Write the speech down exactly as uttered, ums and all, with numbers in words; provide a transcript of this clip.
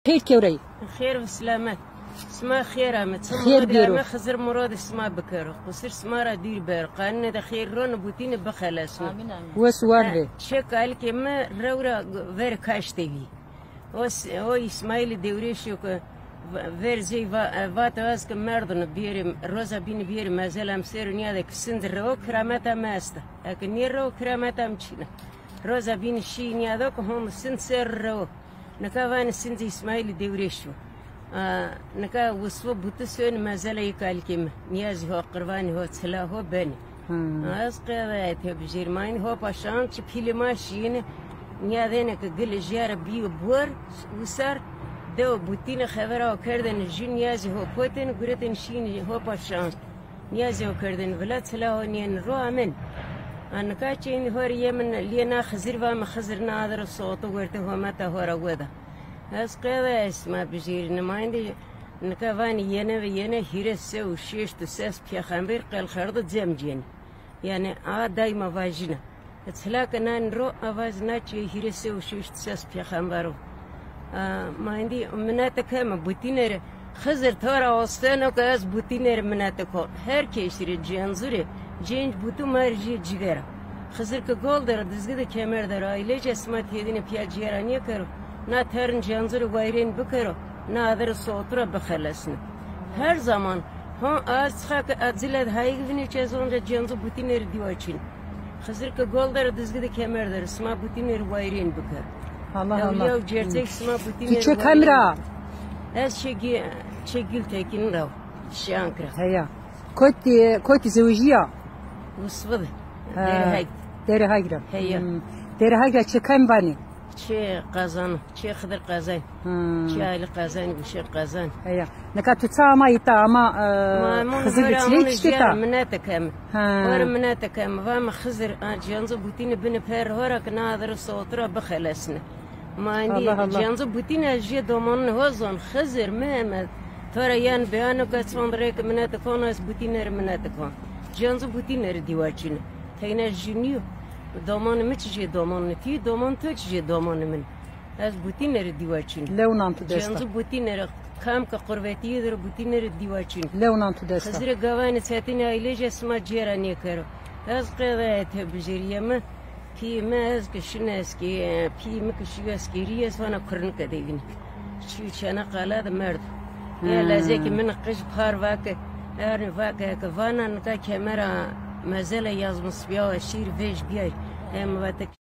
Xêr kewrey. Xêr ve selamet. Sima xêr ame. Çi Xêr murad bêro. Ame, Xizir muradê sima bikero. Qusir sima ra dûr bero. Qanûnê de xêr rono, butîne bixelesno. Amin, amin. Wes û war be. Çê kalikê mi rew ra ver Kaştê bî. O s-, o Îsmaîlî Dewrêşî yo ke v-, ver zey va-, e, vato ez ke merdino biyerê, roza bîne biyerê mezela mi ser o nîyade ke sind rewo, kirameta mi esta. Eke nêrewo, kirameta mi çin a. Roza bîne şî nîyade ke hom sind ser rewo. Nika vanê sindê Îsmaîlî Dewrêşî yo. A, nika wisvo butu sonê mezela yê kalikê mi. Nîyazî ho, qirvanî ho, çila ho benê. Hmm. Ez qede tebijêr mayîn hopa şan çi pîlê ma şîyêne. Nîyadêne ke gilê jîyare bîyo bor, wisar, dewe butîne xevera ho kerdêne jû, nîyazî ho kotêne, guretêne şîyêne hopa şan. Nîyazî ho kerdêne vila, çila ho nîyêne ro amên. A nika çênî ho rê yemin lîyê na Xizir, vame Xizir na adiro soğutu wertê hometa ho ra weda. Ez qede sima bijêrîne mayîn de. Nika vanê yene ve yene hîrê se û şeşt û ses pêxember qelxerde cem cênê. Yanî a dayma vajîna. E, çila ke nanî ro, a vajî na çîyê hîrê se û şeşt ses pêxember o. A, ma îndî minete keme butîne rê. Xizir to ra osteno ke ez butîne rê minete kon. Her kesî rê, cênzu rê, cênc butu ma rê jê cîger a. Xizir ke gol der o, dizgî de kemer der o, aylece sima têdîne pîya cîyera nêkero. Na terin cênzu rê wayrên bikero, na adirê soğutu ra bixelesne. Her zaman, ho, az çixa ke a cile de hayîg vînê çi, ez onca cênzu butîne rê dîwa çin. Xizir ke gol der o, dizgî de kemer der o, sima butîne rê wayrên bikero. Allah Allah. Ewliya û cerçek sima butîne rê wayrên. Ti çê kam ra? Ez çê Gî-, çê Gültekin ra, çê Ankara. Heya. Kotî, kotî zewjîya? Wisvi de. Ha, Derê Hag. Derê Hag ra. Heya. Hmm. Derê Hag ra çê kam vanê? Çê Qazan, çê Xidir Qazan. Hmm. Çê Ali Qazan, Gülşen Qazan. Heya. Nika tu ça ama îta ama, e, Xizir de çiley kiştê ta? Minete keme. Ha. Ho rê minete keme. Vame Xizir, a, cênzu butîne bine per ho ra ke na adirê soğutu ra bixelesne. Ma îndî cênzu butîne ez jê domonunê ho zon. Xizir, Mihemed, to ra yen beyano ke çond rê ke minete kon, ez butîne rê minete kon. Cênzu butîne rê dîwa çin. Teyna jû nîyo. Domonê mi çi jê domonunê tî, domonê to çi jê domonê min. Ez butîne rê dîwa çin. Lew nan tu dest a. Cênzu butîne rê, kam ke qurvetîye der o, butîne rê dîwa çin. Lew nan tu dest a. Xizirê gavanê çetinê aylece sima cêra nêkero. Ez qede tebijêrîye mi. Pîyê mi ez ke şin eskê-, pîyê mi ke şîyo eskerî, ez hona kurnike de vînî. Şîyo çena qala de merdo. Ya lazekê min qij par vake, ernî vake, eke vana nika kemera mezela yazmisbiya wa şîr vej biyay. Em vate